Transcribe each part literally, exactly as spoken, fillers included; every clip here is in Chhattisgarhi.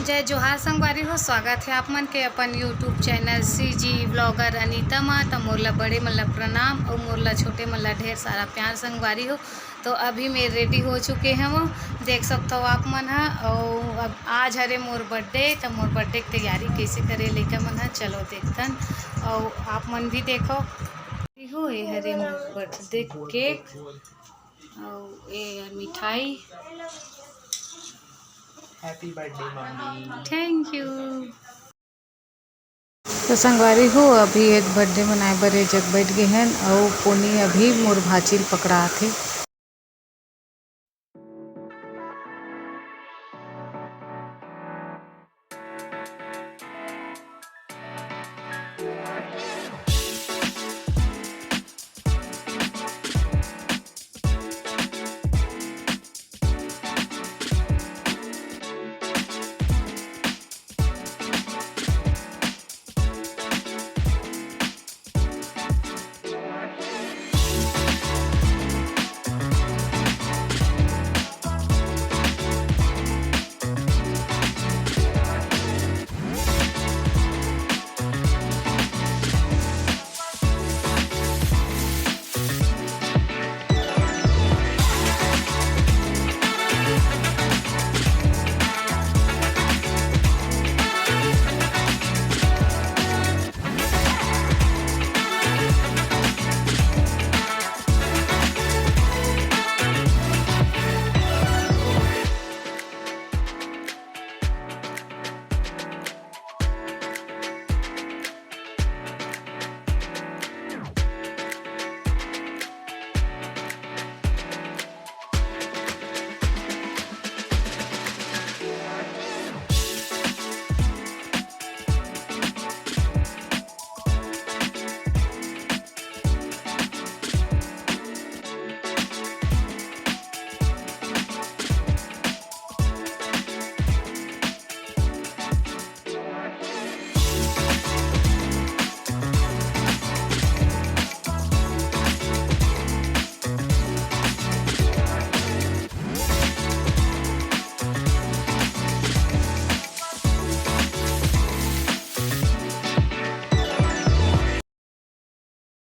जय जोहार संगवारी हो, स्वागत हे आप मन के अपन YouTube channel CG vlogger Anita मा। त मोर ला बड़े मन ला प्रणाम अउ मोर ला छोटे मन ला ढेर सारा प्यार संगवारी हो। तो अभी मैं रेडी हो चुके हवं, देख सकथव आप मन ह। अउ अब आज हरे मोर बर्थडे, त मोर बर्थडे के तैयारी कइसे करे लइका मन ह, चलो देखथन। अउ आप मन भी देखो। हो, ये हरे मोर बर्थडे केक, अउ ये मिठाई। Happy birthday mummy. Thank you। तो संगवारी हो, अभी एक बर्थडे मनाए बर ए जग बैठ गे हन, अउ पोनी अभी मोर भांची ल पकड़ात हे।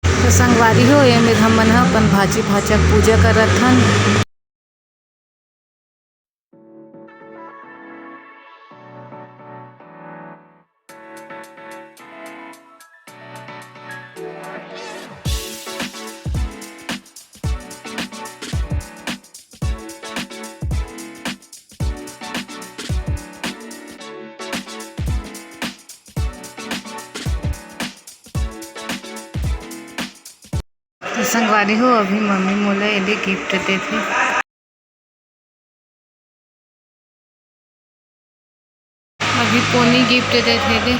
तो संगवारी हो, ये मेर हमन ह अपन भांची भांचा के पूजा करत हन। तो संगवारी हो, अभी मम्मी मोला एदे गिफ्ट देथे। अभी पोनी गिफ्ट देथे दे।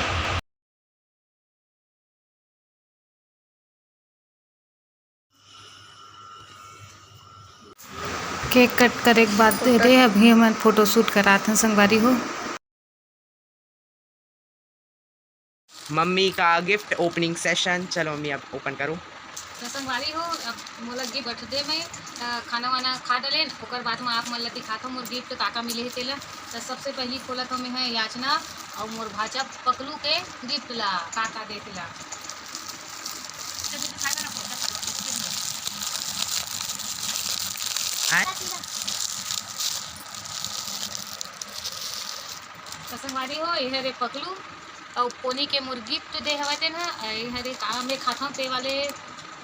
केक कट करे के बाद दे दे, अभी हमन फोटोशूट करात हन संगवारी हो। मम्मी का गिफ्ट ओपनिंग सेशन। चलो मम्मी, अब ओपन करो। तो संगवारी हो, अब मोला गिफ्ट बर्थडे में, अ, खाना वाना खा डलेन, ओकर बाद में आप मन ला दिखात हूँ मोर गिफ्ट का का मिले हे तेला। तो सबसे पहली खोलत हूँ मैं है याचना और मोर भांचा पकलू के गिफ्ट ला, का का दे तेला। आय? तो संगवारी हो, ये हरे पकलू अउ पोनी के मोर गिफ्ट दे हवय तेन ह। ये हरे का मैं खाथव ते वाले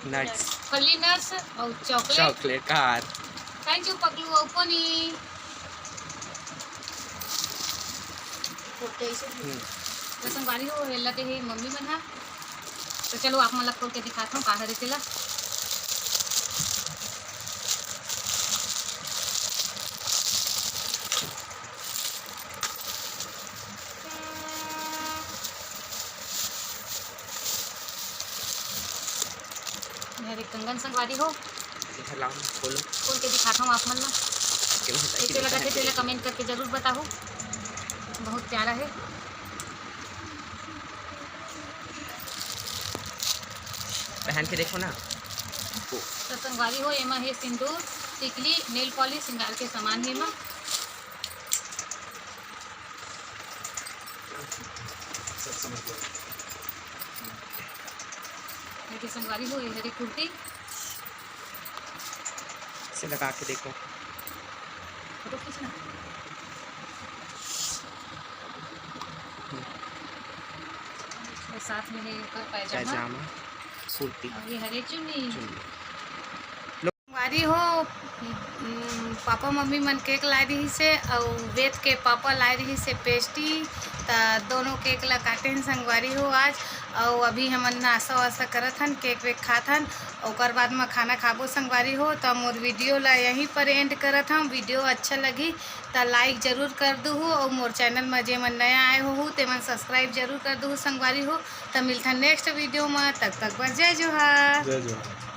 नट्स। फल्ली नट्स अउ chocolate. Chocolate car. Thank you पकलू अउ पोनी। हम्म। तो संगवारी हो, एला दे हे मम्मी मन ह। तो चलो आप मन ला खोल के दिखात हूँ का हरे तेला। ये हरे कंगन संगवारी हो। ये हर लाओ, खोलो। खोल के दिखात हूँ आप मन ला। कैसे लगा थे, तेला कमेंट करके जरूर बताओ। बहुत प्यारा है। पहन के देखो ना। तो संगवारी हो, एमा हे सिंदूर, टिकली, नेल पॉलिश, श्रृंगार के सामान हे एमा। ये तो संगवारी हो, ये हरे कुर्ती। इसे लगा के देखो। फोटो खींचना। और साथ में है इनका पैजामा। पैजामा, कुर्ती। और ये हरे चुन्नी। चुन्नी। संगवारी हो, उम, पापा मम्मी मन केक लाए रहिस हे, अउ वेद के पापा लाए रहिस हे पेस्ट्री, त दोनों केक ला काटे हन संगवारी हो आज। अउ अभी हमन नाश्ता वास्ता करत हन, केक वेक खात हन, ओकर बाद म खाना खाबो संगवारी हो। त मोर वीडियो ला यहीं पर एंड करत हन। वीडियो अच्छा लगी त लाइक जरूर कर दुहू, अउ मोर चैनल म जेमन नया आए होहू तेमन सब्सक्राइब जरूर कर दुहू संगवारी हो। त मिलथन नेक्स्ट वीडियो म, तब तक बर जय जोहार। जय जोहार।